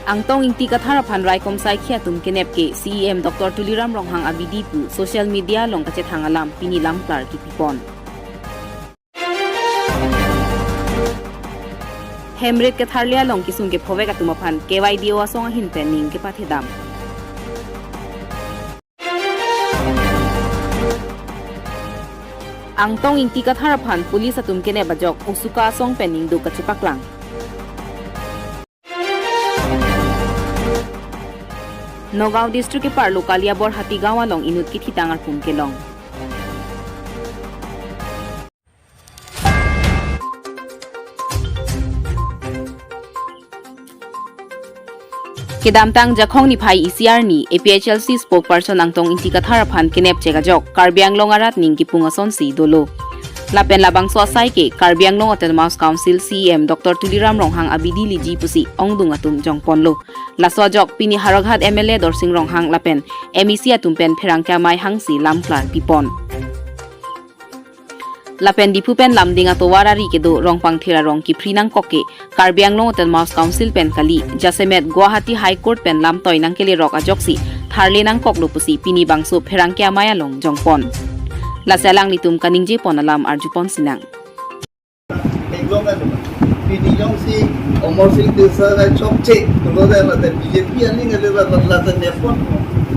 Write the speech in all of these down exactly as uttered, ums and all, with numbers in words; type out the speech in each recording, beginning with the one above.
Angtong Ingti Kathar aphan raikom saikhi atum kenep ke C E M Doctor Tuliram Ronghang abidi pu social media along kachethang alam pini lamklar kipipon. Hemrit ketharli along kisung kephovek atum aphan K Y D O asong ahin pen ning kepathedam. Angtong Ingti Kathar aphan police atum kenep ajok USUKA asong pen ningduk kachepaklang. Nagaon district keparlo Kaliaborhati gaon along inut kithitang arpum kelong. Kedamtang Jakhong niphai isi arni A P H L C spokesperson Angtong Ingti Kathar aphan kenep chek ajok Karbi Anglong arat ning kipung asonsi dolo. Lapen labangso asai ke Karbi Anglong Autonomous Council C E M Doctor Tuliram Ronghang abidi liji pusi ongdung atum jongponlo. Laso ajok pini Howraghat M L A Dorsing Ronghang lapen M E C atum pen pherangke amei hangsi lamklar pipon. Lapen Diphu pen Lumding atovar ari kedo Rongpangthir arong kiphri nangkok ke Karbi Anglong Autonomous Council pen kali, jasemet Guwahati High Court pen lamtoi nangkelerok ajoksi tharle nangkoklo pusi pini bangso pherangke amei along jongpon. Lasi alanglitum kaningjepon alam arjupon sinang. Ekdom ekdom. Pini jongsi Amar Sing Tisso chokche, tulo de late B J P aning ale la la la nepon.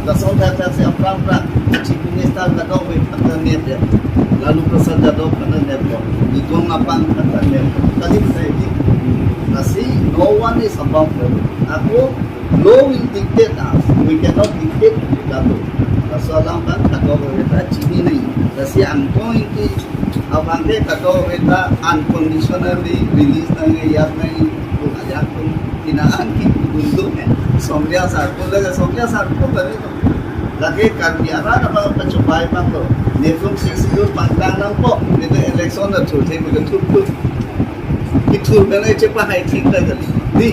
Lason tha tha si aphrang aphrang Chief Minister kadokave aphan nep ya. Lalu Prasad Yadav aphan nepon. Nigom Apang aphan nepon. Kali besai di. Lasi no one is above the law. Ako law will dictate us. We cannot dictate the law. Laso alam abang kadokave ta chinine. Lasi Angtong Ingti abang ke kadokave ta unconditionally release nangji, yap nangji, pu ajak pun pina an kipudun tu ne. Somria sarpo lage, Somria sarpo kali tu. Lake Karbi arat abang pachupai abang tu. Netum six schedule pangtang nangpo, netum election na thurthe kuda thurthur. Kithur pen echepahai thik ta kali. Di,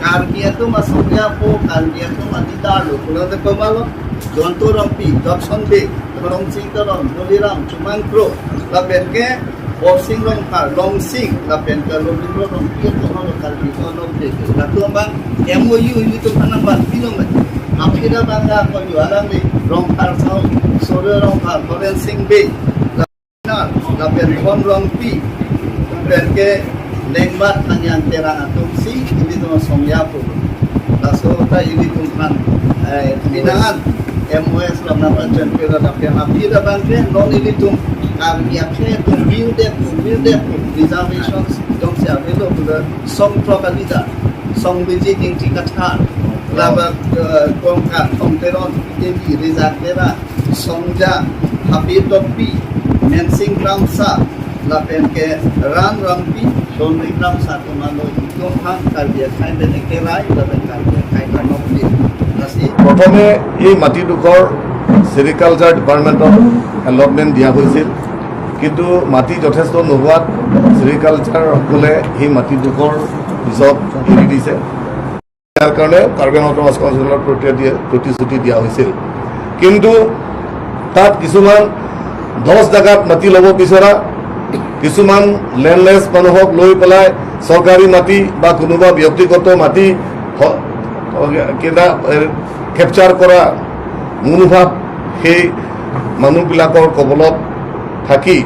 Karbi atum asomriapo, Karbi atum adidar lo, pulang te pemalo, Jayanta Rongpi, Judson Bey, Rongching Teron, Boliram, Chumang Kro, lapen ke Borsing Rongphar, Longsing, lapen ke Loding Rongpi, atum alo Karbi atum lo ke, latum abang M O U ilitum hanang ban, pino me. Aphi ra bang ka ko yu alam ni, Rongphar Sao, Sore Rongphar, Horen Sing Bey, lapen Hon Rongpi, lapen ke Lengmat Hangyang Terang atum si ilitum asomriapo. Laso ta ilitum aphan, eh, pinangan M O S lo napa champion lo tapi yang api ta bang ke non ilitum Karbi akhei atum biu de pu, biu de pu, reservations jongsi avelo pu le Song Prok Alida, Song Bijit Ingti Kathar, lapen, eh, Kongkan, Kong Teron, Devi, Rizak Tera, Songja, Happy Topi, Mensing Kramsa, lapen ke Ran Rongpi, Sonri Kramsa atum alo itum aphan Karbi akhei pen ekerai, lapen Karbi akhei ta nokli. Lasi প্ৰথমে এই মাটিডোখৰ ছেৰিকালচাৰ ডিপাৰ্টমেণ্টত এলটমেণ্ট দিয়া হৈছিল, কিন্তু মাটি যথেষ্ট নোহোৱাত ছেৰিকালচাৰসকলে সেই মাটিডোখৰ পিছত এৰি দিছে। ইয়াৰ কাৰণে কাৰ্বি আংলং অট'নমাছ কাউন্সিলৰ প্ৰতি দিয়ে, প্ৰতিশ্ৰুতি দিয়া হৈছিল। কিন্তু তাত কিছুমান দহ জেগাত মাটি ল'ব বিচৰা, কিছুমান লেণ্ডলেছ মানুহক লৈ পেলাই চৰকাৰী মাটি বা কোনোবা ব্যক্তিগত মাটি হ-, কেইটা, এ, কেপচাৰ কৰা মনোভাৱ সেই মানুহবিলাকৰ কবলত থাকি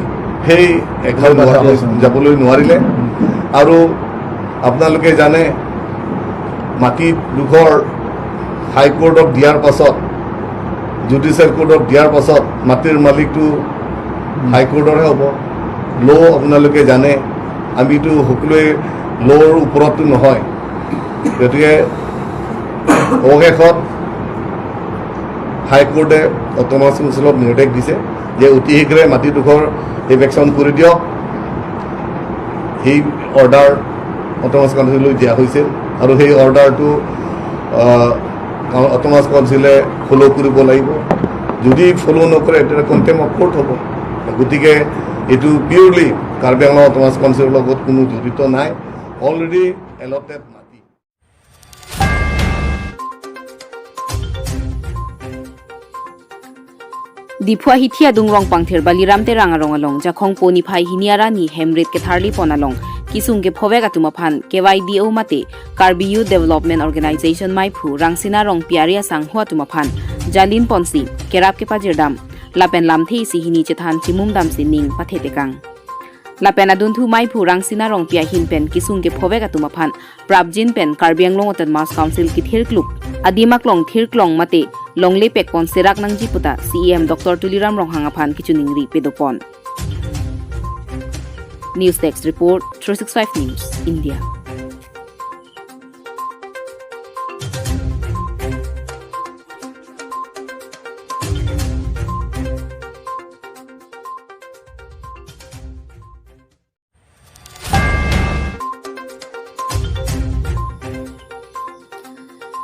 সেই এঘৰ দুৱাৰ যাবলৈ নোৱাৰিলে। আৰু আপোনালোকে জানে, মাটিডোখৰ হাই কোৰ্টত দিয়াৰ পাছত, জুডিচিয়েল কোৰ্টত দিয়াৰ পাছত মাটিৰ মালিকটো হাই কোৰ্টৰহে হ'ব। ল' আপোনালোকে জানে, আমিতো সকলোৱে ল'ৰ ওপৰততো নহয়। গতিকে অৱশেষত হাই কোৰ্টে অট'নমাছ কাউন্সিলক নিৰ্দেশ দিছে যে অতি শীঘ্ৰে মাটিডোখৰ ইভিকশ্যন কৰি দিয়ক। সেই অৰ্ডাৰ অট'নমাছ কাউন্সিললৈ দিয়া হৈছিল আৰু সেই অৰ্ডাৰটো, আহ, অট'নমাছ কাউন্সিলে ফ'ল' কৰিব লাগিব। যদি ফ'ল' নকৰে, তেতিয়া কণ্টেম্প অফ কোৰ্ট হ'ব। গতিকে এইটো পিয়ৰলি কাৰ্বি আংলং অট'নমাছ কাউন্সিলৰ লগত কোনো জড়িত নাই। Already allotted মাটি। Diphu ahithi adung Rongpangthir Baliram Terang arong along Jakhong po niphai hini arni Hemrit ketharli pon along kesung kephovek atum aphan K Y D O mate Karbi Youth Development Organization maiphu Rangsina Rongpi ari asangho atum aphan jalin ponsi kerap kepajirdam lapen lamthe isi hini chethan chimumdamsi ning pathetekang. Lapen adunthu maiphu Rangsina Rongpi ahin pen kesung kephovek atum aphan prapjin pen Karbi Anglong Autonomous Council kethir kluk adim aklong thirklong mate longle pekpon serak nangji puta C E M Doctor Tuliram Ronghang aphan kachiningri pedopon. News Desk Report, three six five News, India.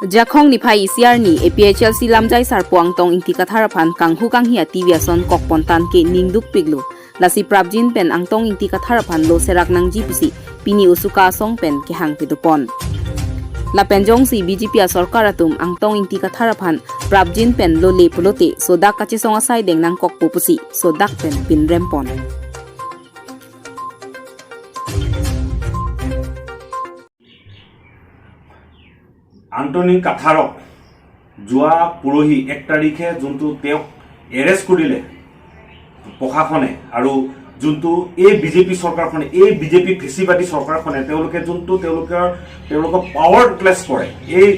Jakhong niphai isi arni A P H L C lamjai sarpo Angtong Ingti Kathar aphan kanghu kanghi a-T V ason kokpon tangke ningdukpiklo. Lasi prapjin pen Angtong Ingti Kathar aphan lo serak nangji pusi pini osuka asong pen kehang pedopon. Lapen jongsi B J P asorkar atum Angtong Ingti Kathar aphan prapjin pen lo le pulote sodak kachesong asai deng nangkokpo pusi sodak pen pinrempon. আন্তনিক কাথাৰক যোৱা পৰহি এক তাৰিখে যোনটো তেওঁক এৰেষ্ট কৰিলে প্ৰশাসনে, আৰু যোনটো এই বিজেপি চৰকাৰখনে, এই বিজেপি ফেচিবাদী চৰকাৰখনে তেওঁলোকে যোনটো তেওঁলোকৰ তেওঁলোকক পাৱাৰলেছ কৰে, এই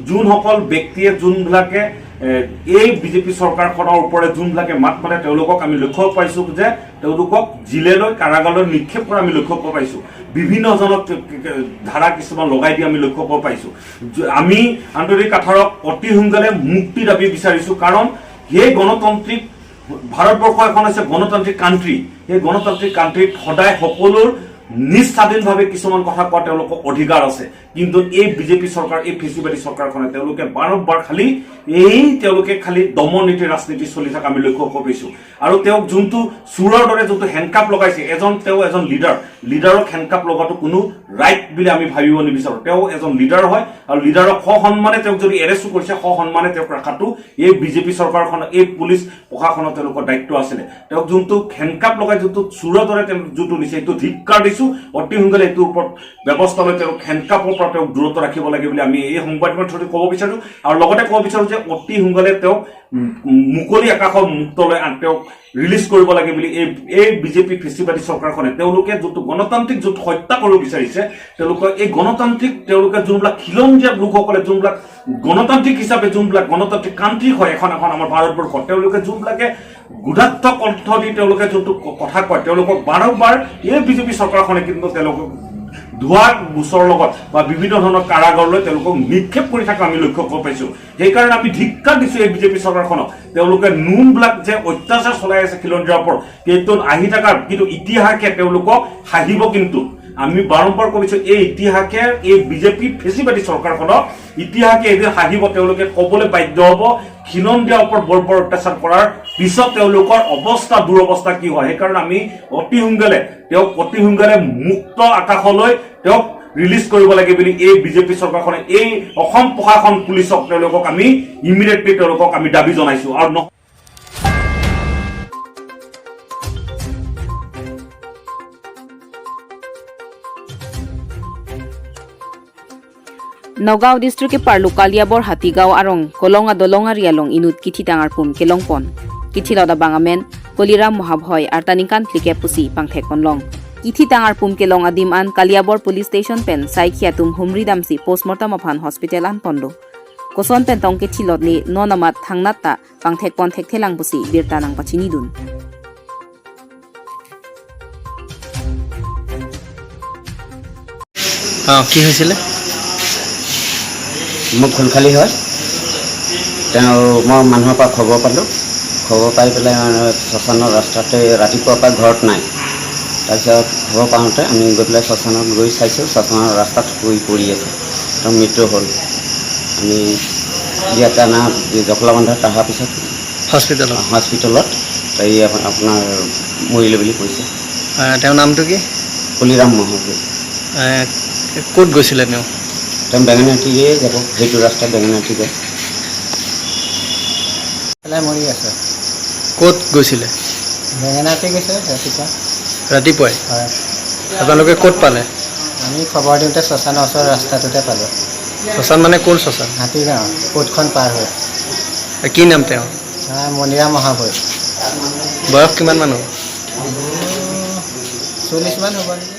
যোনসকল ব্যক্তিয়ে যোনবিলাকে এ, এই বিজেপি চৰকাৰখনৰ ওপৰত যোনবিলাকে মাত মাতে, তেওঁলোকক আমি লক্ষ্য পাইছো যে তেওঁলোকক জেললৈ, কাৰাগাৰলৈ নিক্ষেপ কৰা আমি লক্ষ্য কৰিব পাইছো। বিভিন্ন ধৰণৰ কে- কে- কে- ধাৰা কিছুমান লগাই দি আমি লক্ষ্য কৰিব পাইছো। য- আমি আন্তনিক কাথাৰক অতি সোনকালে মুক্তি দাবী বিচাৰিছো, কাৰণ সেই গণতান্ত্ৰিক ভাৰতবৰ্ষ এখন হৈছে গণতান্ত্ৰিক কাণ্ট্ৰি। সেই গণতান্ত্ৰিক কাণ্ট্ৰিত সদায় সকলোৰ নিজ স্বাধীনভাৱে কিছুমান কথা কোৱা তেওঁলোকৰ অধিকাৰ আছে। কিন্তু এই বিজেপি চৰকাৰ, এই ফেচিবাদী চৰকাৰখনে তেওঁলোকে বাৰম্বাৰ খালি এই তেওঁলোকে খালি দমন নীতি ৰাজনীতি চলি থকা আমি লক্ষ্য কৰিব পাইছো। আৰু তেওঁক যোনটো চোৰৰ দৰে যোনটো হেণ্ডকাফ লগাইছে, এজন তেওঁ এজন লিডাৰ, লিডাৰক হেণ্ডকাফ লগোৱাটো কোনো ৰাইট বুলি আমি ভাবিব নিবিচাৰো। তেওঁ এজন লিডাৰ হয় আৰু লিডাৰক সসন্মানে তেওঁক যদি এৰেষ্ট কৰিছে, সসন্মানে তেওঁক ৰখাটো এই বিজেপি চৰকাৰখন, এই পুলিচ প্ৰশাসনৰ তেওঁলোকৰ দায়িত্ব আছিলে। তেওঁক যোনটো হেণ্ডকাফ লগাই যোনটো চোৰৰ দৰে তেওঁ যোনটো নিছে, এইটো ধিক্কাৰ দিছো। অতি সোনকালে এইটোৰ ওপৰত ব্যৱস্থা লৈ তেওঁক হেণ্ডকাফৰ পৰা তেওঁক দূৰত ৰাখিব লাগে বুলি আমি এই সংবাদ মাধ্যমত ক'ব বিচাৰো। আৰু লগতে ক'ব বিচাৰো যে অতি সোনকালে তেওঁক উম, মুকলি আকাশৰ মুক্তলৈ আন তেওঁক ৰিলিজ কৰিব লাগে বুলি এই এই বিজেপি ফেচিবাদী চৰকাৰখনে তেওঁলোকে যোনটো গণতান্ত্ৰিক যোনটো হত্যা কৰিব বিচাৰিছে, তেওঁলোকৰ এই গণতান্ত্ৰিক তেওঁলোকে যোনবিলাক খিলঞ্জীয়া লোকসকলে যোনবিলাক গণতান্ত্ৰিক হিচাপে যোনবিলাক গণতান্ত্ৰিক কাণ্ট্ৰি হয় এখন এখন আমাৰ ভাৰতবৰ্ষত, তেওঁলোকে যোনবিলাকে গুদাত্ত কণ্ঠ দি তেওঁলোকে যোনটো ক- কথা কয়, তেওঁলোকক বাৰম্বাৰ এই বিজেপি চৰকাৰখনে কিন্তু তেওঁলোকক ধোঁৱা গোচৰ লগত বা বিভিন্ন ধৰণৰ কাৰাগাৰলৈ তেওঁলোকক নিক্ষেপ কৰি থকা আমি লক্ষ্য কৰিব পাইছো। সেইকাৰণে আমি ধিক্কাৰ দিছো এই বিজেপি চৰকাৰখনক। তেওঁলোকে নুনবিলাক যে অত্যাচাৰ চলাই আছে খিলঞ্জীয়াৰ ওপৰত, কিন্তু আহি থকা কিন্তু ইতিহাসে তেওঁলোকক হাঁহিব। কিন্তু আমি বাৰম্বাৰ কৈছো, এই ইতিহাসে এই বিজেপি ফেচিবাদী চৰকাৰখনক ইতিহাসে এদিন হাঁহিব, তেওঁলোকে ক'বলৈ বাধ্য হ'ব খিলঞ্জীয়াৰ ওপৰত বৰ্বৰ অত্যাচাৰ কৰাৰ পিছত তেওঁলোকৰ অৱস্থা, দুৰৱস্থা কি হয়। সেইকাৰণে আমি অতি সোনকালে তেওঁক অতি সোনকালে মুক্ত আকাশলৈ তেওঁক ৰিলিজ কৰিব লাগে বুলি এই বিজেপি চৰকাৰখনে এই অসম প্ৰশাসন পুলিচক তেওঁলোকক আমি ইমিডিয়েটলি তেওঁলোকক আমি দাবী জনাইছো। আৰু ন- Nagaon district keparlo Kaliabor Hatigaon arong Kolong adolong ari along inut kithitang arpum kelongpon. Kithilot abang amen Koliram Mahabhoi arta ningkan phlikep pusi pangthekponlong. Kithitang arpum kelong adim an Kaliabor police station pen saikhi atum humri damsi postmortem aphan hospital anponlo. Koson pen tong kithilot ne non amat thangnat ta pangthekpon thekthelang pusi birta nangpachinidun. অ, কি হৈছিলে? মোৰ খুলখালি হয়। তেওঁ মই মানুহৰ পৰা খবৰ পালোঁ। খবৰ পাই পেলাই মানে শ্মশানৰ ৰাস্তাতে ৰাতিপুৱাৰ পৰা ঘৰত নাই। তাৰপিছত খবৰ পাওঁতে আমি গৈ পেলাই শ্মশানত গৈ চাইছোঁ, শ্মশানৰ ৰাস্তাত শুই পৰি আছে। তেওঁ মৃত্যু হ'ল। আমি ইয়াতে অনা জখলাবন্ধাত অহাৰ পিছত হস্পিটেলত। হস্পিটেলত এই আপ- আপোনাৰ মৰিলে বুলি কৈছে। আহ, তেওঁৰ নামটো কি? কলিৰাম মহাবীৰ। আহ, ক'ত গৈছিলে তেওঁ? তেওঁ বেঙেনাটিৰে যাব, সেইটো ৰাস্তা বেঙেনাটি যায়। পেলাই মৰি আছে। ক'ত গৈছিলে? বেঙেনাটি গৈছে ৰাতিপুৱা। ৰাতিপুৱাই? হয়। আপোনালোকে ক'ত পালে? আমি খবৰ দিওঁতে শ্মশানৰ ওচৰৰ ৰাস্তাটোতে পালোঁ। শ্মশান মানে কোন শ্মশান? হাতীগাঁও, কোৰ্টখন পাৰ হৈ। এ, কি নাম তেওঁ? আহ, মণিৰাম মহাবৈ। বয়স কিমান মানুহ? চল্লিছমান হ'ব নেকি?